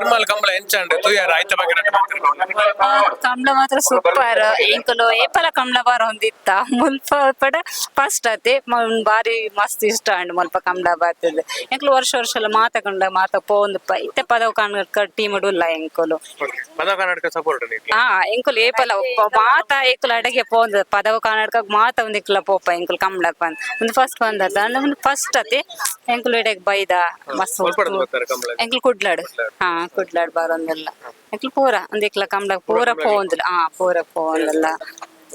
Ermal Kambala ಎಂಚಾಂಡ್ ತೂಯರ ಐತ ಬಗ್ಗೆ ರಡ್ಡ್ ಮಾತೆರ್ಗ. ಕಂಬ್ಳ ಮಾತ್ರ ಸೂಪರ್. ಎಂಕುಲು ಏಪಲ ಕಂಬ್ಳ ಬಾರ ಒಂದಿತ್ತ ಮುಲ್ಪ ಪಡ ಫಸ್ಟ್ ಅತೆ ಬಾರಿ ಮಸ್ತ್ ಇಷ್ಟ ಅಂಡ್ ಮುಲ್ಪ ಕಂಬ್ಳ ಬಾತದ. ಎಂಕುಲು ವರ್ಷ ವರ್ಷ ಎಲ್ಲ ಮಾತ ಕಂಡ ಮಾತ ಪೋಂದುಪ್ಪ. ಇತ್ತೆ ಪದವು ಕರ್ನಾಟಕ ಟೀಮ್ ಉಲ್ಲ ಎಂಕುಲು. ಪದವು ಕರ್ನಾಟಕ ಸಪೋರ್ಟ್. ಹಾ, ಎಂಕುಲು ಏಪಲ ಮಾತ ಎಂಕುಲು ಅಡಗೆ ಪೋಂದು ಪದವು ಕರ್ನಾಟಕ ಮಾತ ಒಂದಿಕ್ಲ ಪೋಪ. ಎಂಕುಲು ಕಂಬ್ಳಕ್ ಬಂದ್ ಒಂದು ಫಸ್ಟ್ ಬಂದದ ಅಂಡ ಒಂದು ಫಸ್ಟ್ ಅತೆ ಎಂಕುಲು ಇಡೆಗ್ ಬೈದ ಮಸ್ತ್. ಮುಲ್ಪಡ್ದು ಬರ್ತಾರೆ ಕಂಬಳ? ಎಂಕುಲು ಕುಡ್ಲಾಡ್. ಹಾ, ಕುಡ್ಲಾಡ್ ಬರೋಂದೆಲ್ಲ. ಎಂಕುಲು ಪೂರ ಒಂದಿಕ್ಲ ಕಂಬ್ಳಕ್ ಪೂರ ಪೋಂದಿಲ್ಲ. ಹಾ, ಪೂರ ಪೋಂದಲ್ಲ.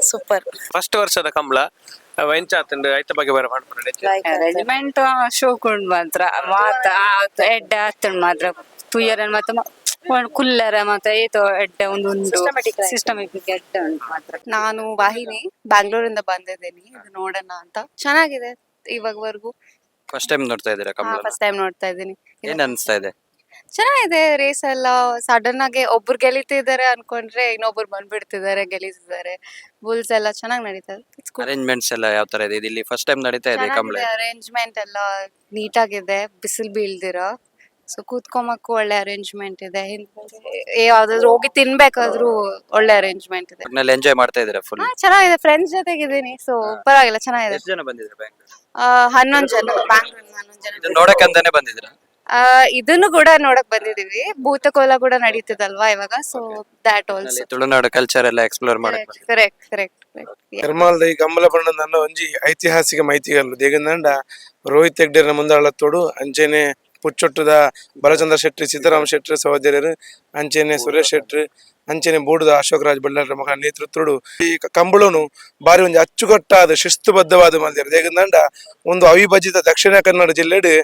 ಸೂಪರ್. ಫಸ್ಟ್ ವರ್ಷದ ಕಂಬಳ ಅವ ಎಂಚಾತುಂಡು? ಐತ ಬಗ್ಗೆ ಬರ ಪನ್ಪುಂಡು. ಅರೇಂಜ್ಮೆಂಟ್ ಶೋಕುಂಡು ಮಾತ್ರ. ಮಾತ ಎಡ್ಡೆ ಆತುಂಡು ಮಾತ್ರ. ತೂಯರ ಮಾತ ಕುಲ್ಲರ ಮಾತ ಏತೋ ಎಡ್ಡೆ ಒಂದು ಉಂಡು. ಸಿಸ್ಟಮೆಟಿಕ್ ಎಡ್ಡೆ ಉಂಟು ಮಾತ್ರ. ನಾನು ವಾಹಿನಿ, ಬ್ಯಾಂಗ್ಳೂರಿಂದ ಬಂದಿದ್ದೀನಿ. ಇದು ನೋಡೋಣ ಅಂತ. ಚೆನ್ನಾಗಿದೆ ಇವಾಗವರೆಗೂ. ಫಸ್ಟ್ ಟೈಮ್ ನೋಡ್ತಾ ಇದ್ದೀರಾ ಕಂಬಳ? ಫಸ್ಟ್ ಟೈಮ್ ನೋಡ್ತಾ ಇದ್ದೀನಿ. ಏನ್ ಅನ್ಸ್ತಾ ಇದೆ? ಚೆನ್ನಾಗಿದೆ. ರೇಸ್ ಎಲ್ಲ ಸಡನ್ ಆಗಿ ಒಬ್ರು ಗೆಲಿತಿದ್ದಾರೆ ಅನ್ಕೊಂಡ್ರೆ ಇನ್ನೊಬ್ರು ಬಂದ್ಬಿಡ್ತಿದ್ದಾರೆ, ಗೆಲಿತಿದ್ದಾರೆ. ಬುಲ್ಸ್ ಎಲ್ಲ ಚೆನ್ನಾಗಿ ನಡೀತಾ ಇದೆ. It's good. Arrangements ಎಲ್ಲ ಯಾವ ತರ ಇದೆ? ಇದು ಇಲ್ಲಿ ಫಸ್ಟ್ ಟೈಮ್ ನಡೀತಾ ಇದೆ ಕಂಬಳ. ಅರೇಂಜ್ಮೆಂಟ್ ಎಲ್ಲ ನೀಟಾಗಿದೆ, ಬಿಸಿಲು ಬೀಳ್ದಿರ. ಸೊ ಕೂತ್ಕೊಂಬಕ್ಕೂ ಒಳ್ಳೆ ಅರೇಂಜ್ಮೆಂಟ್ ಇದೆ. ಹಿಂದ್ಗಡೆ ಯಾವ್ದಾದ್ರು ಹೋಗಿ ತಿನ್ಬೇಕಾದ್ರೂ ಒಳ್ಳೆ ಅರೇಂಜ್ಮೆಂಟ್ ಇದೆ. ಒಟ್ನಲ್ಲಿ ಎಂಜಾಯ್ ಮಾಡ್ತಾ ಇದ್ದೀರಾ ಫುಲ್? ಹಾ, ಚೆನ್ನಾಗಿದೆ. ಫ್ರೆಂಡ್ಸ್ ಜೊತೆಗಿದ್ದೀನಿ, ಸೊ ಪರವಾಗಿಲ್ಲ, ಚೆನ್ನಾಗಿದೆ. ಎಷ್ಟು ಜನ ಬಂದಿದ್ದೀರಾ ಬ್ಯಾಂಗ್ಳೂರ್? 11 ಜನ, ಬ್ಯಾಂಗ್ಳೂರ್ 11 ಜನ. ಇದು ನೋಡಕ್ಕಂತಾನೆ ಬಂದಿದ್ದೀರಾ? ಇದನ್ನು ಕೂಡ ನೋಡಕ್ ಬಂದಿದೀವಿ. ಭೂತಕೋಲ ಕೂಡ ನಡೀತದಲ್ವಾ ಇವಾಗ, so that also. ಅಲ್ಲಿ ತುಳುನಾಡು ಕಲ್ಚರ್ ಎಲ್ಲ ಎಕ್ಸ್ಪ್ಲೋರ್ ಮಾಡಕ್ ಬಂದಿದ್ದೀರಾ? Correct correct correct. ಎರ್ಮಾಲ್ದ ಈ ಕಂಬಳ ಬಣ್ಣದ ಒಂಜಿ ಐತಿಹಾಸಿಕ ಮೈತಿಗಲ್ಲು ದೇಗಂದಂಡ ರೋಹಿತ್ ಹೆಗ್ಡೆರ್ನ ಮುಂದಾಳತ್ತೋಡು, ಅಂಚೆನೆ ಪುಚ್ಚೊಟ್ಟುದ ಬಾಲಚಂದ್ರ ಶೆಟ್ಟಿ, ಸೀತಾರಾಮ ಶೆಟ್ಟಿ ಸಹೋದರರು, ಅಂಚೆನೆ ಸುರೇಶ್ ಶೆಟ್ಟಿ, ಅಂಚೆನೆ ಬೋಡುದ ಅಶೋಕ್ ರಾಜ್ ಬಳ್ಳಾರ ಮಗ ನೇತೃತ್ವಡು ಈ ಕಂಬಳನು ಬಾರಿ ಒಂಜಿ ಅಚ್ಚುಕಟ್ಟಾದ ಶಿಸ್ತುಬದ್ಧವಾದ ಮಲ್ದೆರ್. ದೇಗಂದಂಡ ಒಂದು ಅವಿಭಜಿತ ದಕ್ಷಿಣ ಕನ್ನಡ ಜಿಲ್ಲೆಡ್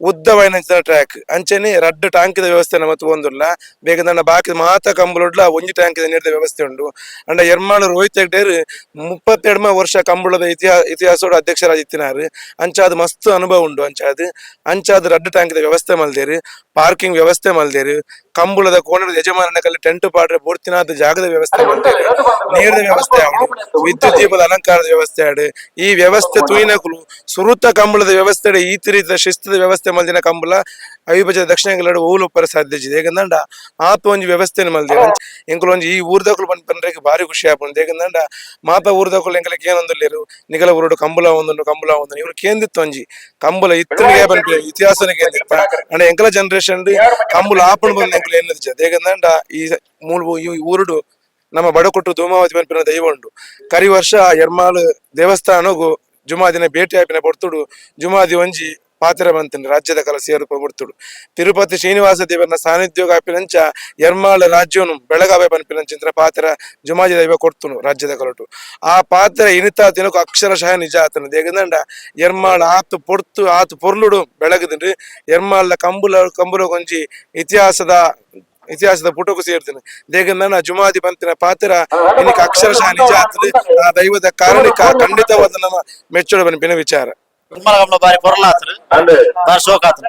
ಉದ್ದವಾಯಿನ ಟ್ರ್ಯಾಕ್, ಅಂಚೆನೆ ರಡ್ಡ್ ಟ್ಯಾಂಕ್ದ ವ್ಯವಸ್ಥೆ ನಮ್ಮ ಒಂದುಲ್ಲ. ಬೇಗಂದಂಡ ಬಾಕಿ ಮಾತ ಕಂಬಳೊಡ್ಲ ಒಂಜಿ ಟ್ಯಾಂಕ್ ನೀರ್ದ ವ್ಯವಸ್ಥೆ ಉಂಡು. ಅಂಡ ಎರ್ಮಾಳು ರೋಹಿತ್ ಹೆಗ್ಡೆರ್ 32 ವರ್ಷ ಕಂಬಳದ ಇತಿಹಾಸೋಡು ಅಧ್ಯಕ್ಷರಾಗಿತ್ತಿನಾರು. ಅಂಚಾದ ಮಸ್ತ್ ಅನುಭವ ಉಂಡು. ಅಂಚಾದ ಅಂಚಾದ ರಡ್ಡ್ ಟ್ಯಾಂಕ್ದ ವ್ಯವಸ್ಥೆ ಮಲ್ದೇರು, ಪಾರ್ಕಿಂಗ್ ವ್ಯವಸ್ಥೆ ಮಲ್ದೇರು. ಕಂಬಳದ ಕೋಣದ ಯಜಮಾನನ ಕಲ್ಲಿ ಟೆಂಟ್ ಪಾಡ್ರೆ ಬೋರ್ತಿನಾದ ಜಾಗದ ವ್ಯವಸ್ಥೆ ಮಲ್ದೇರು, ನೀರಿನ ವ್ಯವಸ್ಥೆ ಆಡು, ವಿದ್ಯುತ್ ದೀಪದ ಅಲಂಕಾರದ ವ್ಯವಸ್ಥೆ ಆಡು. ಈ ವ್ಯವಸ್ಥೆ ತೂಯಿನಕುಲು ಸುರುತ ಕಂಬಳದ ವ್ಯವಸ್ಥೆ ಈ ರೀತಿಯ ಶಿಸ್ತದ ವ್ಯವಸ್ಥೆ ಮಲ್ದಿನ ಕಂಬಳ ಅವಿಭಜಿತ ದಕ್ಷಿಣ ಕನ್ನಡ ಓಲು ಉಪ್ಪರ ಸಾಧ್ಯ ಇದೆ. ಏಕಂದಂಡ ಆತ ಒಂಜಿ ವ್ಯವಸ್ಥೆನ ಮಲ್ದೇರು. ಎಂಕುಲು ಒಂಜಿ ಈ ಊರ್ದಕುಲು ಬಂದ್ ಪನ್ರೆಗ್ ಬಾರಿ ಖುಷಿ ಆಪುಂಡು. ಏಕಂದಂಡ ಮಾತ ಊರ್ದಕುಲು ಎಂಕಲೆಗ್ ಏನೊಂದುಲ್ಲೆರು, ನಿಗಲ ಊರುಡು ಕಂಬಳ ಒಂದುಂಡು, ಕಂಬಳ ಒಂದುಂಡು. ಇವ್ರು ಕೇಂದಿತ್ತು ಒಂಜಿ ಕಂಬಳ ಇತ್ತನಿಗೆ ಪನ್ಪಿ ಇತಿಹಾಸನ ಕೇಂದಿತ್ತ. ಅಂಡ ಎಂಕಲ ಜನರೇಷನ್ ಕಂಬಳ ಆಪುಂಡು ಬಂದು ಎಂಕುಲು ಎನ್ನದಿಜ. ಏಕಂದಂಡ ಈ ಮೂಲ ಈ ಊರುಡು ನಮ್ಮ ಬಡಕೊಟ್ಟು ಧೂಮಾವತಿ ಪನ್ಪಿನ ದೈವ ಉಂಡು. ಕರಿ ವರ್ಷ ಎರ್ಮಾಲ್ ದೇವಸ್ಥಾನಗು ಜುಮಾದಿನ ಭೇಟಿ ಆಪಿನ ಪೊರ್ತುಡು ಜುಮಾದಿ ಒಂಜಿ ಪಾತ್ರ ಬಂತಂಡು ರಾಜ್ಯದ ಕಲ ಸೇರುಪ ಪೊರ್ತುಡು ತಿರುಪತಿ ಶ್ರೀನಿವಾಸ ದೇವರನ ಸಾನ್ನಿಧ್ಯೋಗ ಆಪಿನಂಚ ಎರ್ಮಾಳ್ ರಾಜ್ಯನು ಬೆಳಗಾವಿ ಪನ್ಪಿನಂಚಿಂತ್ರ ಪಾತ್ರ ಜುಮಾದಿ ದೈವ ಕೊಡ್ತುನು ರಾಜ್ಯದ ಕಲಟು. ಆ ಪಾತ್ರ ಇನಿತ ದಿನಕ್ಕೂ ಅಕ್ಷರಶಃ ನಿಜ ಆತನ. ದೇಗಂದಂಡ ಎರ್ಮಾಳ್ ಆತು ಪೊರ್ತು ಆತು ಪೊರ್ಲುಡು ಬೆಳಗದಿಂಡ್ರಿ. ಎರ್ಮಾಳ್ನ ಕಂಬುಲ ಕಂಬುಲ ಒಂಜಿ ಇತಿಹಾಸದ ಇತಿಹಾಸದ ಪುಟಕ್ಕೂ ಸೇರ್ತೇನೆ. ದೇಗಂದನ ಜುಮಾದಿ ಪಂತಿನ ಪಾತ್ರ ಇನ್ನಿಕ ಅಕ್ಷರಶಃ ನಿಜ ಆತದೆ. ಆ ದೈವದ ಕಾರಣಿಕ ಖಂಡಿತವಾದ ನಮ್ಮ ಮೆಚ್ಚುಡು ಪನ್ಪಿನ ವಿಚಾರ. ನಿರ್ಮಲ ಕಂಬಳ ಬಾರಿ ಪೊರ್ಲಾತ್ರು, ಬಾರಿ ಶೋಕಾತ್ರು.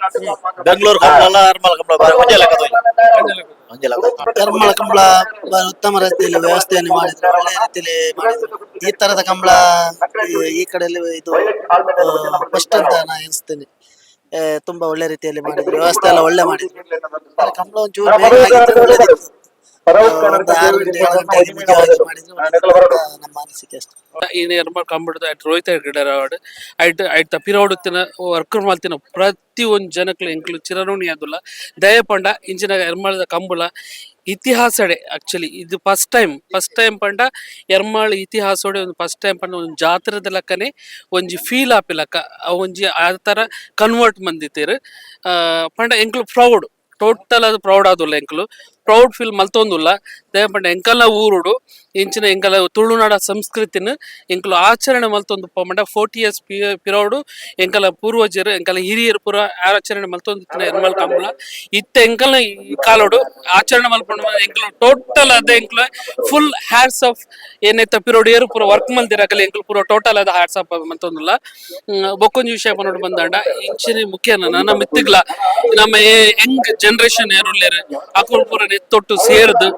ಬೆಂಗಳೂರು ಕಂಬಳ ಅಲ್ಲ, ನಿರ್ಮಲ ಕಂಬಳ ಬಾರಿ ಒಂಜೆ ಲೆಕ್ಕ ತೋಜಿ, ಒಂಜೆ ಲೆಕ್ಕ. ನಿರ್ಮಲ ಕಂಬಳ ಬಾರಿ ಉತ್ತಮ ರೀತಿಯಲ್ಲಿ ವ್ಯವಸ್ಥೆಯನ್ನು ಮಾಡಿದ್ರು, ಒಳ್ಳೆಯ ರೀತಿಯಲ್ಲಿ ಮಾಡಿದ್ರು. ಈ ತರದ ಕಂಬಳ ಈ ಕಡೆಯಲ್ಲಿ ಇದು ಫಸ್ಟ್ ಅಂತ ನಾನು ಎನಿಸ್ತೇನೆ. ತುಂಬಾ ಒಳ್ಳೆ ರೀತಿಯಲ್ಲಿ ಮಾಡಿದ್ರು, ವ್ಯವಸ್ಥೆ ಎಲ್ಲ ಒಳ್ಳೆ ಮಾಡಿದ್ರು. ಆದ್ರೆ ಕಂಬಳ ಒಂಚೂರು ಬೇಗ ಆಗಿದ್ರೆ ಒಳ್ಳೆದಿತ್ತು. ಒಂದು 6 ಗಂಟೆ 7 ಗಂಟೆಗೆ ಮುಗಿಯುವ ಹಾಗೆ ಮಾಡಿದ್ರೆ ಒಳ್ಳೆದಿತ್ತು ಅಂತ ನಮ್ಮ ಅನಿಸಿಕೆ ಅಷ್ಟೇ. ಈ ನಿರ್ಮಲ ಕಂಬಳದ ರೋಹಿತ ಹೆಗ್ಗಡೆ ಐಟ್ ಐಟ್ ಪಿರವಡುತ್ತಿನ ವರ್ಕರ್ ಮಲ್ತಿನ ಪ್ರತಿ ಒಂಜಿ ಜನಕ್ಲು ಎಂಕ್ಲು ಚಿರಋಣಿ ಆದುಲ್ಲ. ದಯ ಪಂಡ ಇಂಚಿನ ಎರ್ಮಾಳದ ಕಂಬಳ ಇತಿಹಾಸಡೆ ಆಕ್ಚುಲಿ ಇದು first time. First time ಪಂಡ ಎರ್ಮಾಳ್ ಇತಿಹಾಸೋಡೆ ಒಂದು ಫಸ್ಟ್ ಟೈಮ್ ಪಂಡ ಒಂದು ಜಾತ್ರೆದ ಲೆಕ್ಕನೆ ಒಂಜಿ ಫೀಲ್ ಆಪಿ ಲೆಕ್ಕ ಅವು ಒಂಜಿ ಆ ಥರ ಕನ್ವರ್ಟ್ ಮಂದಿತ್ತೇರು. ಪಂಡ ಎಂಕ್ಲು ಪ್ರೌಡ್, ಟೋಟಲ್ ಅದು ಪ್ರೌಡ್ ಆದುಲ್ಲ. ಎಂಕ್ಲು ಪ್ರೌಡ್ ಫೀಲ್ ಮಲ್ತೊಂದುಲ್ಲ. ದಯ ಪಂಡ ಎಂಕಲ್ನ ಊರುಡು ಇಂಚಿನ ಎಂಕಲ ತುಳುನಾಡ ಸಂಸ್ಕೃತಿನ ಎಂಕುಲು ಆಚರಣೆ ಮಲ್ತೊಂದು ಪಂಡ 40 ಇಯರ್ಸ್ ಪಿರೌಡು ಎಂಕಲ ಪೂರ್ವಜರು, ಎಂಕಲ ಹಿರಿಯರು ಪೂರ ಆಚರಣೆ ಮಲ್ತೊಂದು ಎರ್ಮಲ್ ಕಂಬಳ. ಇತ್ತೆ ಎಂಕಲ್ನ ಈ ಕಾಲೋಡು ಆಚರಣೆ ಮಲ್ಪಂಡು ಎಂಕುಲು ಟೋಟಲ್ ಅದ ಎಂಕುಲು full hats off. ಏನೈತ ಪಿರೋಡು ಏರು ಪೂರ ವರ್ಕ್ ಮಲ್ದಿರಕಲ್ಲ, ಎಂಕುಲು ಪೂರ ಟೋಟಲ್ ಅದ ಹ್ಯಾಟ್ಸ್ ಆಫ್ ಮಲ್ತೊಂದುಲ್ಲ. ಬೊಕ್ಕೊಂಜಿ ವಿಷಯ ಪನೋಡು ಬಂದಾಂಡ ಇಂಚಿನ ಮುಖ್ಯ ನನ್ನ ಮಿತ್ತಿಗ್ಲ ನಮ್ಮ ಯಂಗ್ ಜನರೇಷನ್ ಏರುಲ್ಲೇರು ಅಕುಲು ಪೂರ ನೆತ್ತೊಟ್ಟು ಸೇರ್ದು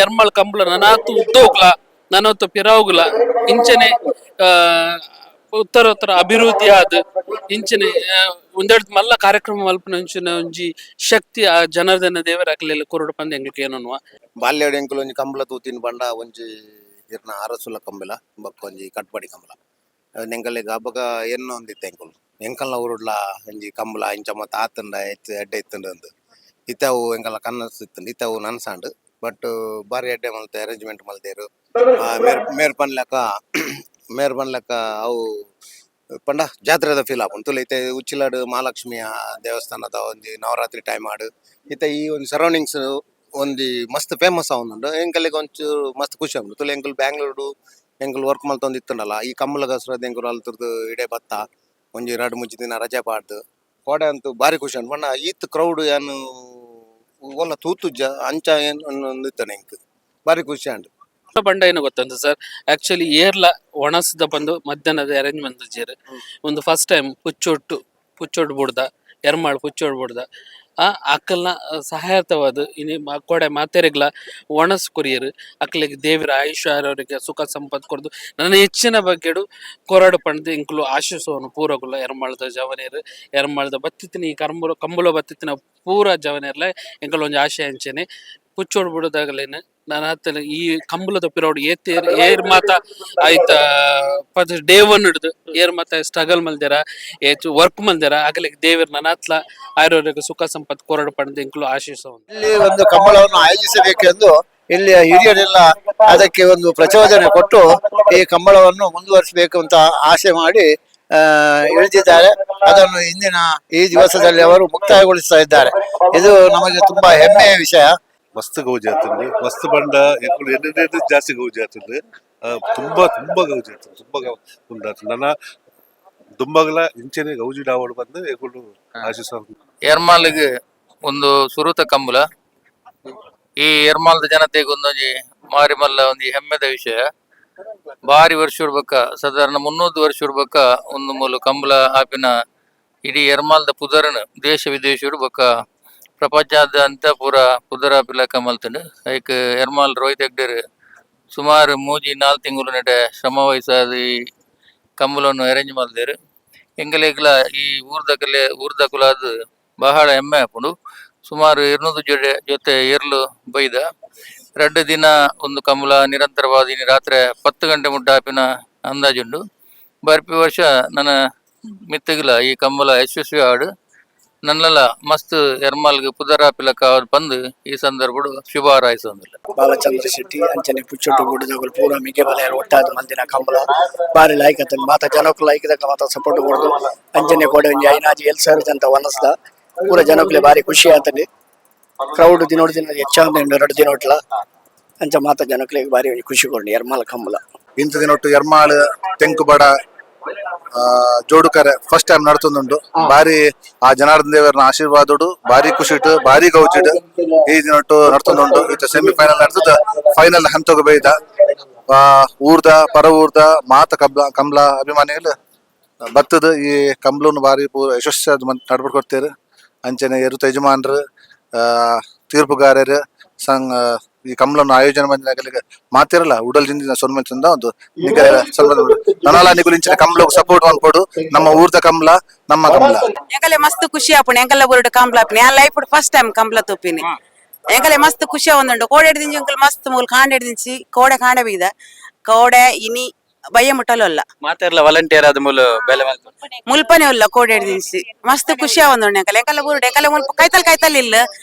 ಎರ್ಮಲ್ ಕಂಬಳ ನನಾತು ಉದ್ದೋಗ್ಲ, ನನ್ನತ್ತು ಪಿರಾವುಗ್ಲ ಇಂಚನೆ. ಉತ್ತರ ಉತ್ತರ ಅಭಿವೃದ್ಧಿ ಆದ್ ಇಂಚಿನ ಒಂದೆರಡು ಮಲ್ಲ ಕಾರ್ಯಕ್ರಮ ಮಲ್ಪನ ಇಂಚಿನ ಒಂಜಿ ಶಕ್ತಿ ಆ ಜನಾರ್ದನ ದೇವರ ಅಕ್ಲೆಲ್ಲ ಕೊರಡು ಪಂದ್ ಎಂಗ್ಲಿಕ್ ಏನನ್ನುವ. ಬಾಲ್ಯಡ್ ಎಂಕುಲು ಒಂಜಿ ಕಂಬಳ ತೂತಿನ ಪಂಡ ಒಂಜಿ ಇರ್ನ ಅರಸುಲ ಕಂಬಳ ಬೊಕ್ಕ ಒಂಜಿ ಕಟ್ಪಾಡಿ ಕಂಬಳ. ಎಂಕಲೆಗ್ ಅಬ್ಬಗ ಎನ್ನೊಂದಿತ್ತೆ ಎಂಕುಲು ಎಂಕಲ್ನ ಊರುಡ್ಲ ಒಂಜಿ ಕಂಬಳ ಇಂಚ ಮತ್ತ ಆತುಂಡ ಎಚ್ಚ ಎಡ್ಡೆ ಇತ್ತುಂಡು ಅಂದ್. ಇತ್ತೆ ಅವು ಎಂಕಲ್ನ ಕನಸು ಇತ್ತುಂಡು, ಇತ್ತೆ ಅವು ನನ್ಸಾಂಡ್. ಬಟ್ ಬಾರಿ ಎಡ್ಡೆ ಮಲ್ತೆ ಅರೇಂಜ್ಮೆಂಟ್ ಮಲ್ತೇರು. ಮೇರ್ ಮೇರ್ ಪನ್ಲೆಕ ಮೇರ್ ಪನ್ಲೆಕ ಅವು ಪಂಡ ಜಾತ್ರೆದ ಫೀಲ್ ಆಪುಂಡು. ತೂಲೆ ಇತ್ತೆ ಉಚ್ಚಿಲಡ್ ಮಹಾಲಕ್ಷ್ಮಿಯ ದೇವಸ್ಥಾನದ ಒಂಜಿ ನವರಾತ್ರಿ ಟೈಮ್ ಆಡ್ ಇತ್ತೆ ಈ ಒಂಜಿ ಸರೌಂಡಿಂಗ್ಸ್ ಒಂಜಿ ಮಸ್ತ್ ಫೇಮಸ್ ಆವೊಂದುಂಡು. ಎಂಕಲೆಗ್ ಒಂಚೂರು ಮಸ್ತ್ ಖುಷಿ ಆಪುಂಡು. ತೂಲೆ ಎಂಕುಲು ಬ್ಯಾಂಗ್ಳೂರ್ಡು ಎಂಕುಲು ವರ್ಕ್ ಮಲ್ತೊಂದು ಇತ್ತುಂಡಲ ಈ ಕಂಬಳಗಸ್ರದ ಎಂಕುಲು ಅಲ್ತುರ್ದು ಇಡೆ ಬತ್ತ ಒಂಜಿ ರಡ್ಡ್ ಮೂಜಿ ದಿನ ರಜೆ ಪಾಡ್ದು ಕೋಡೆ ಅಂತೂ ಬಾರಿ ಖುಷಿ ಉಂಡು. ಪಂಡ ಈತ್ ಕ್ರೌಡ್ ಯಾನ್ ಓಲ ತೂತುಜ್ಜ ಅಂಚ ಏನ್ ಇತ್ತನೆ ಎಂಕ್ ಬಾರಿ ಖುಷಿ ಆಂಡ್. ಬಂಡ ಏನು ಗೊತ್ತಂತ ಸರ್, ಆಕ್ಚುಲಿ ಏರ್ಲ ಒಣಸದ ಬಂದು ಮಧ್ಯಾಹ್ನದ ಅರೇಂಜ್ಮೆಂಟ್ ಜೇರು ಒಂದು ಫಸ್ಟ್ ಟೈಮ್ ಪುಚ್ಚೊಟ್ಟು ಪುಚ್ಚೊಟ್ಟು ಬುಡ್ದ ಎರ್ಮಾಳ್ ಪುಚ್ಚೊಟ್ಟು ಬುಡ್ದ ಆ ಅಕ್ಕಲ್ನ ಸಹಾಯರ್ಥವಾದ ಇನಿ ಕೋಡೆ ಮಾತೆರೆಗ್ಲ ಒಣಸ್ ಕೊರಿಯರು ಅಕ್ಲೆಗ್ ದೇವರ ಆಯುಷ್ಯ ಅವರಿಗೆ ಸುಖ ಸಂಪತ್ ಕೊರ್ದು ನನ್ನ ಹೆಚ್ಚಿನ ಬಗ್ಗೆಡು ಕೊರಡು ಪಂಡ್ದು ಇಂಕ್ಲು ಆಶಿಸೋನು ಪೂರಗುಲ ಎರ್ಮಾಳ್ದ ಜವನೇರು ಎರ್ಮಾಳ್ದ ಬತ್ತಿತ್ತಿನ ಈ ಕಂಬುಲ ಕಂಬುಲ ಬತ್ತಿತ್ತಿನ ಪೂರ ಜವನೇರ್ಲ ಎಂಕಲ್ ಒಂಜಿ ಆಶಯ ಅಂಚೆನೆ ಪುಚ್ಚೋಡು ಬಿಡೋದಾಗಲೇನೆ ನಾನು ಹತ್ತನ ಈ ಕಂಬಳದ ಪಿರೋಡು ಏತೇರ್ ಏರ್ ಮಾತ ಆಯ್ತ ಪದ ಡೇ ಒನ್ ಹಿಡ್ದು ಏರ್ ಮಾತ ಸ್ಟ್ರಗಲ್ ಮಲ್ದೇರ ಏಚು ವರ್ಕ್ ಮಲ್ದೇರ ಆಗಲಿಕ್ಕೆ ದೇವರ ನನ್ನ ಹತ್ಲ ಆಯುರ್ವೇದ ಸುಖ ಸಂಪತ್ ಕೊರಡು ಪಂಡ್ದು ಇಂಕ್ಲು ಆಶಿಸೋನು. ಇಲ್ಲಿ ಒಂದು ಕಂಬಳವನ್ನು ಆಯೋಜಿಸಬೇಕೆಂದು ಇಲ್ಲಿಯ ಹಿರಿಯರೆಲ್ಲ ಅದಕ್ಕೆ ಒಂದು ಪ್ರಚೋದನೆ ಕೊಟ್ಟು ಈ ಕಂಬಳವನ್ನು ಮುಂದುವರಿಸಬೇಕು ಅಂತ ಆಸೆ ಮಾಡಿ ಇಳಿದಿದ್ದಾರೆ. ಅದನ್ನು ಇಂದಿನ ಈ ದಿವಸದಲ್ಲಿ ಅವರು ಮುಕ್ತಾಯಗೊಳಿಸ್ತಾ ಇದ್ದಾರೆ. ಇದು ನಮಗೆ ತುಂಬಾ ಹೆಮ್ಮೆಯ ವಿಷಯ. ಮಸ್ತ್ ಗೌಜಿ ಆತುಂಡು. ಮಸ್ತ್ ಪಂಡ ಎಂಕುಲು ಎನ್ನೆಡ್ದ್ ಜಾಸ್ತಿ ಗೌಜಿ ಆತುಂಡು. ತುಂಬಾ ತುಂಬಾ ಗೌಜಿ ಆತುಂಡು, ತುಂಬಾ ಉಂಡಾತುಂಡು. ನನ ದುಂಬಗಲ ಇಂಚೆನೆ ಗೌಜಿ ಡಾವೊಡು ಪಂದ್ ಎಂಕುಲು ಆಶಿಸ. ಎರ್ಮಾಲ್ಗ್ ಒಂದು ಸುರುತ ಕಂಬುಲ. ಈ ಎರ್ಮಾಲ್ದ ಜನತೆಗೆ ಒಂದೊಂಜಿ ಮಾರಿ ಮಲ್ಲ ಒಂಜಿ ಹೆಮ್ಮೆದ ವಿಷಯ. ಬಾರಿ ವರ್ಷ ಬೊಕ್ಕ ಸಾಧಾರಣ 300 ವರ್ಷ ಬೊಕ್ಕ ಒಂದು ಮೂಲು ಕಂಬುಲ ಆಪಿನ ಇಡೀ ಎರ್ಮಾಲ್ದ ಪುದರ್ನ್ ದೇಶ ವಿದೇಶಡ್ ಬೊಕ್ಕ ಪ್ರಪಂಚದಾದ್ಯಂತ ಪೂರ ಪುದರ್ ಆಪಿಲಕ ಮಲ್ತ್ಂಡ್. ಐಕ್ ಎರ್ಮಾಲ್ ರೋಹಿತ್ ಹೆಗ್ಡೆರ್ ಸುಮಾರು 3-4 ತಿಂಗಳು ನೆಟೆ ಶ್ರಮ ವಹಿಸಾದ್ ಈ ಕಂಬುಲನ್ ಅರೇಂಜ್ ಮಲ್ದೆರ್. ಎಂಕಲೆಗ್ಲ ಈ ಊರ್ದಕಲೆ ಊರ್ದಕುಲಾದ್ ಬಹಳ ಹೆಮ್ಮೆ ಆಪುಂಡು. ಸುಮಾರು 200 ಜೊತೆ ಜೊತೆ ಎರ್ಲು ಬೈದ 2 ದಿನ ಒಂದು ಕಂಬುಲ ನಿರಂತರವಾದ ಇನಿ ರಾತ್ರಿ 10 ಗಂಟೆ ಮುಟ್ಟ ಆಪಿನ ಅಂದಾಜುಂಡು. ಬರ್ಪಿ ವರ್ಷ ನನ ಮಿತ್ತುಗ್ಲ ಈ ಕಂಬುಲ ಯಶಸ್ವಿ ಆಡ್ ನನ್ನಲ ಮಸ್ತ್ ಎರ್ಮಾಲ್ಗ್ ಪುದರಾಪಿಲಕ ಪಂದ್ ಈ ಸಂದರ್ಭಡ್ ಶುಭ ಹಾರೈಸೊಂದುಲ್ಲೆ. ಬಾಲಚಂದ್ರ ಶೆಟ್ಟಿ ಅಂಚನೆ ಪುಚ್ಚೊಟ್ಟು ಗುಡ್ಡದಗಳು ಪೂರ ಮಿಗೆ ಬಲ ಒಟ್ಟಾದ ಮಲ್ದಿನ ಕಂಬಳ ಬಾರಿ ಲಾಯ್ಕ್ ಅತನ್ ಮಾತ ಜನಕ್ಕೂ ಲಾಯ್ಕ್ ದಕ್ಕ ಮಾತ ಸಪೋರ್ಟ್ ಕೊಡ್ದು ಅಂಚನೆ ಕೋಡೆ ಒಂಜಿ ಐನಾಜಿ ಎಲ್ ಸರ್ವಿಸ್ ಅಂತ ವನಸ್ದ ಪೂರ ಜನಕ್ಕೂ ಬಾರಿ ಖುಷಿ ಆತಂడి. ಕ್ರೌಡ್ ದಿನೋಡು ದಿನ ಹೆಚ್ಚಾಂದು 2 ದಿನೋಟ್ಲ ಅಂಚ ಮಾತ ಜನಕ್ಕೂ ಬಾರಿ ಖುಷಿ ಕೊಂಡು ಎರ್ಮಾಲ್ ಕಂಬಳ. ಇಂತ ದಿನೊಟ್ಟು ಎರ್ಮಾಳ್ ತೆಂಕುಬಡ ಜೋಡುಕರೆ ಫಸ್ಟ್ ಟೈಮ್ ನಡ್ತೊಂದುಂಡು. ಬಾರಿ ಆ ಜನಾರ್ದನ ದೇವರನ ಆಶೀರ್ವಾದಡು ಬಾರಿ ಖುಷಿಟ್ ಬಾರಿ ಗೌಜಿಡ್ ಈ ದಿನೊಟ್ಟು ನಡ್ತೊಂದುಂಡು. ಇತ್ತ ಸೆಮಿಫೈನಲ್ ನಡ್ತದ ಫೈನಲ್ ಹಂತಗ್ ಬೈದ. ಊರ್ದ ಪರ ಊರ್ದ ಮಾತ ಕಬ್ಲ ಕಂಬ್ಲ ಅಭಿಮಾನಿಗಳು ಬತ್ತದ ಈ ಕಂಬ್ಲನ್ ಬಾರಿ ಪೂರ ಯಶಸ್ವಿ ನಡ್ಬಿಟ್ಟು ಕೊಡ್ತೇರು. ಅಂಚನೆ ಎರುತ ಯಜಮಾನ್ರು ತೀರ್ಪುಗಾರರು ಸಂಘ ಈ ಕಂಬ್ಲನ್ನು ಆಯೋಜನೆ ಮಂದಿನ ಮಾತಿರಲ್ಲ ಉಡಲ್ ಜಿಂದಿನ ಸೊನ್ಮೆಂದ ಒಂದು ನನಲ ನಿಗುಲು ಇಂಚಿನ ಕಂಬ್ಲಗ್ ಸಪೋರ್ಟ್ ಮನ್ಪೊಡು. ನಮ್ಮ ಊರ್ದ ಕಂಬ್ಲ ನಮ್ಮ ಕಂಬ್ಲ. ಎಂಕಲೆ ಮಸ್ತ್ ಖುಷಿ ಆಪುಂಡು ಎಂಕಲ್ಲ ಊರುಡು ಕಂಬ್ಲ ಆಪಿನಿ. ಯಾನ್ life first time Kambala ತೂಪಿನಿ. ಎಂಕಲೆ ಮಸ್ತ್ ಖುಷಿ ಆವೊಂದುಂಡು. ಕೋಡೆ ಹಿಡ್ದಿಂಚಿ ಎಂಕುಲು ಮಸ್ತ್ ಮೂಲು ಕಾಂಡೆ ಹಿಡ್ದಿಂಚಿ ಕೋಡೆ ಕಾಂಡೆ ಬೀದ ಕೋಡೆ ಇನಿ ಬಯ್ಯ ಮುಟ್ಟಲು ಅಲ್ಲ. ಮಾತೆರ್ಲ ವಾಲಂಟಿಯರ್ ಆದ ಮೂಲು ಬೇಲೆ ಮಲ್ಪುನ. ಮುಲ್ಪನೆ ಉಲ್ಲ ಕೋಡೆ ಹಿಡ್ದಿಂಚಿ ಮಸ್ತ್ ಖುಷಿ ಆವೊಂದುಂಡು ಎಂಕಲೆ. ಎಂಕಲ್ಲ ಊರುಡು ಎಂಕಲೆ ಮುಲ್ಪ ಕೈತಲ್ ಕೈತಲ್ ಇಲ್ಲ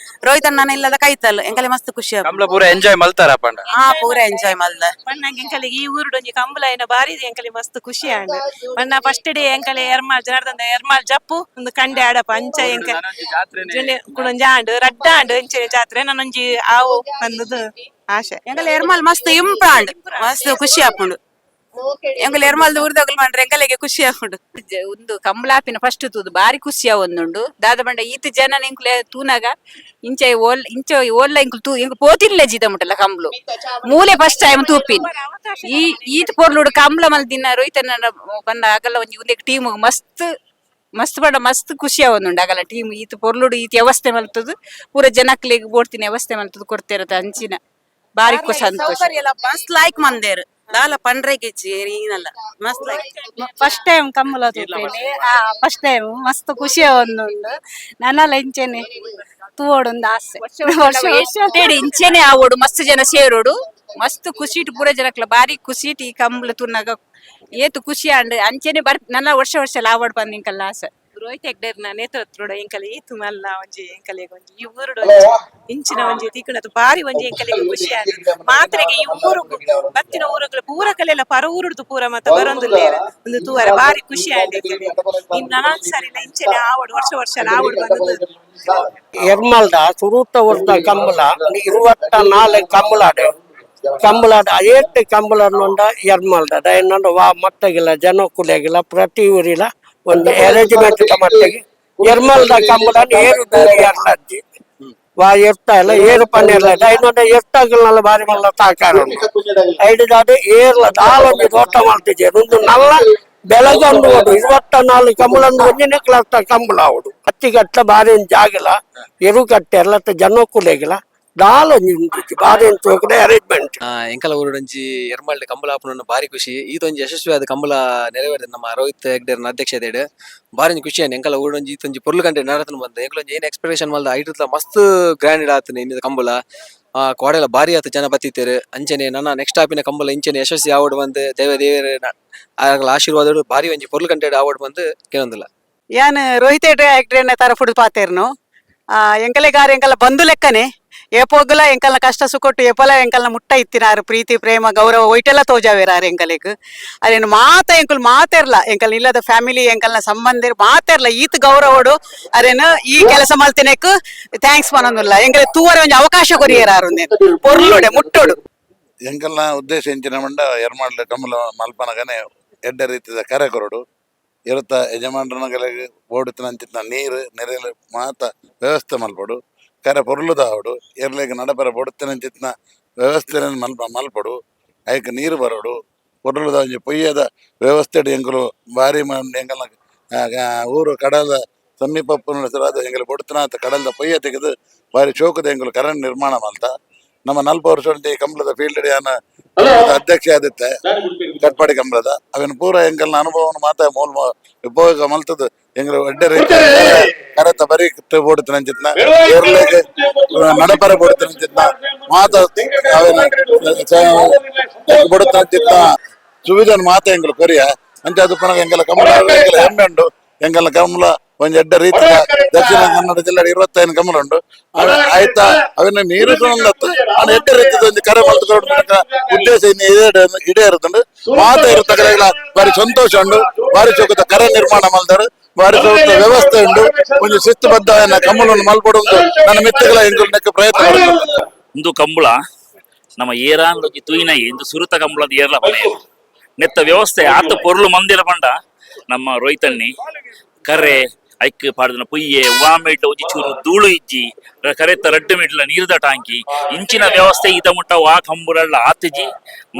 ರೋಹಿತ್ ಅಣ್ಣನ ಇಲ್ಲದ ಕೈತಲ್ ಎಂಕಲೆ ಮಸ್ತ್ ಖುಷಿ ಆಪುಂಡು. ಕಂಬ್ಲ ಪೂರ ಎಂಜಾಯ್ ಮಲ್ತಾರ ಪಂಡ. ಹಾ ಪೂರ ಎಂಜಾಯ್ ಮಲ್ದ. ಪಣ್ಣಂಗೆ ಎಂಕಲೆಗ್ ಈ ಊರುಡು ಒಂಜಿ ಕಂಬುಲ ಆಯಿನ ಬಾರಿ ಎಂಕಲೆ ಮಸ್ತ್ ಖುಷಿ ಆಂಡ್. ಪಂಡ ಫಸ್ಟ್ ಡೇ ಎಂಕಲೆ ಎರ್ಮಾಲ್ ಜನಾರ್ದನ ಎರ್ಮಾಲ್ ಜಪ್ಪು ಒಂದು ಕಂಡೆ ಆಡಪ ಅಂಚ ಎಂಕ ಕುಡೊಂಜಿ ಆಂಡ್ ರಡ್ಡ ಆಂಡ್ ಇಂಚೆ ಜಾತ್ರೆ ನಾನೊಂಜಿ ಆವು ಪಂದದು ಆಶೆ. ಎಂಕಲೆ ಎರ್ಮಾಲ್ ಮಸ್ತ್ ಇಂಪ್ರೂವ್ ಆಂಡ್ ಮಸ್ತ್ ಖುಷಿ ಆಪುಂಡು. ಎಂಕಲೆ ಎರ್ಮಾಲ್ದ ಊರ್ದಗಲ್ ಮಾಡ್ರೆ ಎಂಕಲೆಗೆ ಖುಷಿ ಆಪುಂಡು. ಒಂದು ಕಂಬಳಾಪಿನ ಫಸ್ಟ್ ತೂದು ಬಾರಿ ಖುಷಿ ಒಂದುಂಡು. ದಾದ ಪಂಡ ಈತ ಜನ ಎಂಕುಲೆ ತೂನಾಗ ಇಂಚ ಓಲ್ ಇಂಚ ಓಲ್ಲ ಇಂಕುಲು ತೂ ಇಂಕು ಪೋತಿನ್ಲೆ ಜಿದ ಮುಟ್ಟಲ್ಲ ಕಂಬ್ಲು ಮೂಲೆ ಫಸ್ಟ್ ಟೈಮ್ ತೂಪಿನ್. ಈ ಈತ ಪೊರ್ಲುಡು ಕಂಬ್ಲ ಮಲ್ದಿನ ರೋಹಿತನ ಬಂದ ಆಗಲ್ಲ ಒಂಜಿ ಉಂದೆಕ್ ಟೀಮ್ ಮಸ್ತ್ ಮಸ್ತ್ ಪಂಡ ಮಸ್ತ್ ಖುಷಿ ಆವೊಂದುಂಡು. ಆಗಲ್ಲ ಟೀಮ್ ಈತ ಪೊರ್ಲುಡು ಈತ ವ್ಯವಸ್ಥೆ ಮಲ್ತದು ಪೂರ ಜನಕ್ಲೆಗ್ ಬೋಡ್ತಿನ ವ್ಯವಸ್ಥೆ ಮಲ್ತದು ಕೊಡ್ತಿರತ್ತ ಅಂಚಿನ ಬಾರಿ ಸಂತೋಷ. ಮಸ್ತ್ ಲೈಕ್ ಮಂದೇರು ದಾಲ ಪಂಡ್ರೆಗಿಚ್ಚಿ ಈನಲ್ಲ ಮಸ್ತ್ like. First time Kambala ತೂಪಿನಿ. First time ಮಸ್ತ್ ಖುಷಿ ಒಂದುಂಡು. ನನಲ ಇಂಚೆನೆ ತೂವೊಡೊಂದು ಆಸೆ. ವರ್ಷ ವರ್ಷ ಇಂಚೆನೆ ಆವೋಡು, ಮಸ್ತ್ ಜನ ಸೇರೋಡು, ಮಸ್ತ್ ಖುಷಿಟ್ ಪೂರ ಜನಕ್ಲ ಬಾರಿ ಖುಷಿಟ್ ಈ ಕಂಬಳ ತೂನಗ ಏತು ಖುಷಿ ಆಂಡ್. ಅಂಚೆನೆ ಬರ್ ನನ್ನ ವರ್ಷ ವರ್ಷ ಲಾವಡ್ ಬಂದಿಂಕಲ್ಲ ಆಸೆ. ರೋಹಿತ್ ಹೆಗ್ಡೆರ್ನ ನೇತೃತ್ವಡ್ ಎಂಕಲ್ ಈತು ಮಲ್ಲ ಒಂಜಿ ಎಂಕಲೆಗ್ ಒಂಜಿ ಈ ಊರುಡು ಒಂಜಿ ಇಂಚಿನ ಒಂಜಿ ತಿಕ್ಕುನದು ಬಾರಿ ಒಂಜಿ ಎಂಕಲೆಗ್ ಖುಷಿ ಆಂಡ್. ಮಾತ್ರೆಗೆ ಈ ಊರು ಬತ್ತಿನ ಊರುಗಳು ಪೂರ ಕಲೆಲ್ಲ ಪರ ಊರುಡ್ದು ಪೂರ ಮತ್ತ ಬರೊಂದುಲ್ಲೇರ್. ಒಂದು ತೂವರೆ ಬಾರಿ ಖುಷಿ ಆಂಡ್ ಎಂಕಲೆಗ್. ಇನ್ ನನೊಂದ್ ಸರಿಲ ಇಂಚೆನೆ ಆವಡ್, ವರ್ಷ ವರ್ಷ ಆವಡ್ ಬಂದದ್ದು. ಎರ್ಮಲ್ದ ಸುರೂತ ವರ್ಷ ಕಂಬಳ 24 ಕಂಬಳಾಡು ಕಂಬಳಾಡು ಏಟ್ ಕಂಬಳ ಉಂಡ ಎರ್ಮಲ್ದ ದಯನಂಡ ವಾ ಮಟ್ಟಗಿಲ್ಲ ಜನಕ್ಕುಲೆಗಿಲ್ಲ ಪ್ರತಿ ಊರಿಲ ಒಂದು ಅರೇಂಜ್ಮೆಂಟ್ ಮಟ್ಟಿಗೆ ಎರ್ಮಲ್ದ ಕಂಬಳ ಏರು ದೂರಿ ಎರ್ಲಜ್ಜಿ ವಾ ಎರ್ತಾ ಇಲ್ಲ ಏರು ಪನ್ನಿರ್ಲ ದಯನಂಡ ಎರ್ತಾಗಲ್ನಲ್ಲ ಬಾರಿ ಮಲ್ಲ ತಾಕಾರ ಉಂಡು. ಐದು ದಾದ ಏರ್ಲ ದಾಲೊಂಜಿ ದೋಟ ಮಾಡ್ತಿದ್ದೆ ಒಂದು ನಲ್ಲ ಬೆಳಗಂಡು ಓಡು 24 ಕಂಬಳಂದು ಒಂಜಿನೇ ಕ್ಲಾಸ್ ಕಂಬಳ ಅವಡು ಅತ್ತಿಗಟ್ಟ ಬಾರಿ ಒಂಜಿ ಜಾಗಲ ಎರು ಕಟ್ಟೆ ಅಲ್ಲತ್ತ ಜನಕ್ಕುಲೆಗಿಲ್ಲ ದಾಲೊಂಜಿ ಉಂಡಿಜ್ಜಿ ಬಾರಿ ಒಂಜಿ ತೋಕುಡೆ ಅರೇಂಜ್ಮೆಂಟ್. ಎಂಕಲ ಊರುಡೊಂಜಿ ಎರ್ಮಾಲ್ಡ್ ಕಂಬಳ ಆಪುನ ಬಾರಿ ಖುಷಿ. ಈತೊಂಜಿ ಯಶಸ್ವಿಯಾದ ಕಂಬಳ ನೆರವೇರಿದ ನಮ್ಮ ರೋಹಿತ್ ಹೆಗ್ಡೆರ್ನ ಅಧ್ಯಕ್ಷತೆಡ್ ಬಾರಿ ಒಂಜಿ ಖುಷಿ ಆಂಡ್. ಎಂಕಲ ಊರುಡೊಂಜಿ ಈತೊಂಜಿ ಪೊರ್ಲು ಗಂಟೆ ನಡತನ ಬಂದ ಎಂಕಲೊಂಜಿ ಏನ್ ಎಕ್ಸ್ಪೆಕ್ಟೇಷನ್ ಮಲ್ದ ಐಟುಲ ಮಸ್ತ್ ಗ್ರ್ಯಾಂಡ್ ಆತನೆ ಇನ್ನಿದ ಕಂಬಳ. ಕೋಡೆಲ ಬಾರಿ ಆತ ಜನ ಬತ್ತಿತ್ತೇರು. ಅಂಚನೆ ನನ್ನ ನೆಕ್ಸ್ಟ್ ಆಪಿನ ಕಂಬಳ ಇಂಚನೆ ಯಶಸ್ವಿ ಆವಡ್ ಬಂದು ದೇವ ದೇವರ ಆಶೀರ್ವಾದಡು ಬಾರಿ ಒಂಜಿ ಪೊರ್ಲು ಗಂಟೆ ಆವಡ್ ಬಂದು ಕೇಳೊಂದಿಲ್ಲ. ಯಾನ್ ರೋಹಿತ್ ಹೆಗ್ಡೆರ್ನ ತರಫುಡು ಪಾತೆರ್ನು. ಎಂಕಲೆಗಾರ್ ಎಂಕಲ ಬಂಧು ಲೆಕ್ಕನೆ ಏಪೋಗುಲ ಎಂಕಲ್ನ ಕಷ್ಟ ಸುಖೊಟ್ಟು ಏಪೋಲ ಎಂಕಲ್ನ ಮುಟ್ಟ ಇತ್ತಿನಾರು. ಪ್ರೀತಿ ಪ್ರೇಮ ಗೌರವ ಒಯ್ಟೆಲ್ಲ ತೋಜಾವೇರಾರು ಎಂಕಲೆಗ್. ಅದೇನು ಮಾತ ಎಂಕುಲು ಮಾತೆರ್ಲ ಎಂಕಲ್ ಇಲ್ಲದ ಫ್ಯಾಮಿಲಿ ಎಂಕಲ್ನ ಸಂಬಂಧಿರು ಮಾತೆರ್ಲ ಈತ್ ಗೌರವಡು ಅದೇನು ಈ ಕೆಲಸ ಮಲ್ತಿನೆಕ್ thanks ಪನೊಂದುಲ್ಲ. ಎಂಕಲೆ ತೂವರೆ ಒಂಜಿ ಅವಕಾಶ ಕೊರಿಯರಾರು ಪೊರ್ಲುಡೆ ಮುಟ್ಟೋಡು. ಎಂಕಲ್ನ ಉದ್ದೇಶ ಎಂಚಿನ ಮಂಡ ಎರ್ಮಾಡ್ಲ ಕಂಬಳ ಮಲ್ಪನಗನೆ ಎಡ್ಡ ರೀತಿದ ಕರೆ ಕೊರಡು ಇರುತ್ತ ಯಜಮಾನ್ರನಗಲೆಗ್ ಓಡುತ್ತಿನ ನೀರು ನೆರೆಲು ಮಾತ ವ್ಯವಸ್ಥೆ ಮಲ್ಪಡು ಕರೆ ಪೊರ್ಲುದಾವಡು ಎರ್ಲೆಗ್ ನಡಪರ ಬೊಡುತ್ತಿನಂಚಿತ್ತಿನ ವ್ಯವಸ್ಥೆ ಮಲ್ಪ ಮಲ್ಪಡು ಐಕ್ ನೀರು ಬರೋಡು ಪೊರ್ಲುದ ಒಂಜಿ ಪೊಯ್ಯದ ವ್ಯವಸ್ಥೆ ಎಂಕುಲು ಬಾರಿ ಎಂಕಲ್ನ ಊರು ಕಡಲ ಸಮೀಪ ಎಂಕಲು ಬೊಡುತ್ತಿನಾತ ಕಡಲ್ದ ಪೊಯ್ಯ ತೆಗೆದು ಬಾರಿ ಚೌಕದ ಎಂಕುಲು ಕರೆಂಟ್ ನಿರ್ಮಾಣ ಮಲ್ತ. ನಮ್ಮ 40 ವರ್ಷ ಈ ಕಂಬಳದ ಫೀಲ್ಡ್ ಯಾನ ಅಧ್ಯಕ್ಷ ಆದಿತ್ತೆ ಕಟ್ಪಾಡಿ ಕಂಬಳದ ಅವನ ಪೂರ ಎಂಕಲ್ನ ಅನುಭವವನ್ನು ಮಾತ ಮೂಲ ಉಪಯೋಗ ಮಲ್ತದ್ದು ಎಂಗ್ಲ ಎಡ್ಡೆ ರೀತಿ ಕರೆತ ಬರಿ ಬೋಡುತ್ತಿನಂಚಿತ್ನ ಎರ್ಲೆಗ್ ನಡಪರ ಬೋಡುತ್ತಿನಂಚಿತ್ನ ಮಾತ ಅವೆನ ಬೋಡುತ್ತಿನಂಚಿತ್ನ ಸುವಿಧನ್ ಮಾತ ಎಂಕುಲು ಕೊರಿಯ ಅಂಚ ಅದು ಪನಗ ಎಂಕಲ ಕಂಬಳ ಎಂಕಲ ಹೆಮ್ಮೆ ಉಂಡು. ಎಂಕಲ್ನ ಕಂಬಳ ಒಂಜಿ ಎಡ್ಡೆ ರೀತಿಯ ದಕ್ಷಿಣ ಕನ್ನಡ ಜಿಲ್ಲೆ 25 ಕಂಬಳ ಉಂಡು. ಆಯ್ತಾ ಅವನ್ನ ನೀರು ಒಂದತ್ತು ಅವನ ಎಡ್ಡೆ ರೀತಿದ ಒಂಜಿ ಕರೆ ಮಲ್ತು ಕೊರಡು ಉದ್ದೇಶ ಇನ್ನು ಈಡೇರುತ್ತುಂಡು. ಮಾತ ಇರುತ್ತಕಲೆಗ್ಲ ಬಾರಿ ಸಂತೋಷ ಉಂಡು. ಬಾರಿ ಚೌಕದ ಕರೆ ನಿರ್ಮಾಣ ಮಲ್ದರು ಬಾರಿ ಚೌಕದ ವ್ಯವಸ್ಥೆ ಉಂಡು. ಒಂಜಿ ಶಿಸ್ತುಬದ್ಧ ಕಂಬಳವನ್ನು ಮಲ್ಪಡುಂದು ನನ್ನ ಮಿತ್ರಗಳ ಎಂಕುಲ್ನಕ್ಕೆ ಪ್ರಯತ್ನ ಮಾಡುದು. ಇಂದು ಕಂಬಳ ನಮ್ಮ ಏರಾನ್ಲೊಂಜಿ ತೂಯಿನೈ ಇಂದು ಸುರುತ ಕಂಬಳದ ಏರ್ಲ ಪನೆ ನೆತ್ತ ವ್ಯವಸ್ಥೆ ಆತ ಪೊರ್ಲು ಮಂದಿರ ಪಂಡ ನಮ್ಮ ರೋಹಿತಣ್ಣಿ ಕರೆ ಐಕ್ ಪಾಡ್ದನ ಪೊಯ್ಯೆ ವಾಮೆಟ್ ಒಂಜಿ ಚೂರು ಧೂಳು ಇಜ್ಜಿ ಕರೆತ್ತ ರಡ್ಡು ಮೆಟ್ಲ ನೀರ್ದ ಟಾಂಕಿ ಇಂಚಿನ ವ್ಯವಸ್ಥೆ ಈತ ಮುಟ್ಟ ವಾ ಕಂಬುರಳ್ಳ ಆತಿಜಿ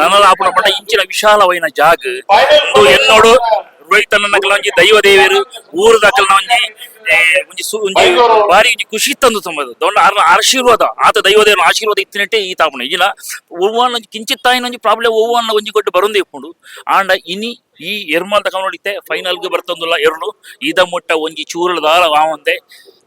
ನನಲ ಆಪುನ ಪಂಡ ಇಂಚಿನ ವಿಶಾಲವೈನ ಜಾಗ ಇಂದು ಎನ್ನೋಡು ರೋಹಿತಣ್ಣನಕಲ್ನ ಒಂಜಿ ದೈವ ದೇವರು ಊರುದಕಲ್ನ ಒಂಜಿ ಒಂಜಿ ಒಂಜಿ ಬಾರಿ ಒಂಜಿ ಖುಷಿ ತಂದು ತುಂಬದು ದೊಡ್ಡ ಆರ್ನ ಆಶೀರ್ವಾದ ಆತ ದೈವ ದೇವರ ಆಶೀರ್ವಾದ ಇತ್ತಿನಟ್ಟೆ ಈ ತಾಪುಣ ಇಜಿನ ಒವ್ವನ್ನ ಒಂಜಿ ಕಿಂಚಿತ್ ತಾಯಿನ ಒಂಜಿ ಪ್ರಾಬ್ಲಮ್ ಒವ್ವನ್ನ ಒಂಜಿ ಕೊಟ್ಟು ಬರೊಂದು ಇಪ್ಪುಂಡು. ಆಂಡ ಇನಿ ಈ ಎರ್ಮಾಲ್ ತಕೊಂಡ್ ಫೈನಲ್ಗೆ ಬರ್ತಂದುಲ್ಲ ಎರ್ಲು ಇದ ಮುಟ್ಟ ಒಂಜಿ ಚೂರುಲ ದಾಲ ವಾವಂದೆ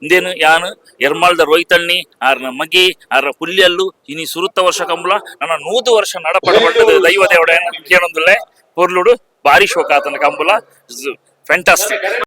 ಇಂದೇನು ಯಾನು ಎರ್ಮಾಲ್ದ ರೋಹಿತಣ್ಣಿ ಆರ್ನ ಮಗಿ ಆರ್ನ ಪುಲ್ಯಲ್ಲು ಇನಿ ಸುರುತ್ತ ವರ್ಷ ಕಂಬಳ ನನ್ನ 100 ವರ್ಷ ನಡಪಡ ಬಂಡದ ದೈವ ದೇವಡ ಕೇಳೊಂದುಲ್ಲೆ ಪೊರ್ಲುಡು ಬಾರಿ ಶೋಕ ಆತನ ಕಂಬಳ ಫ್ಯಾಂಟಾಸ್ಟಿಕ್.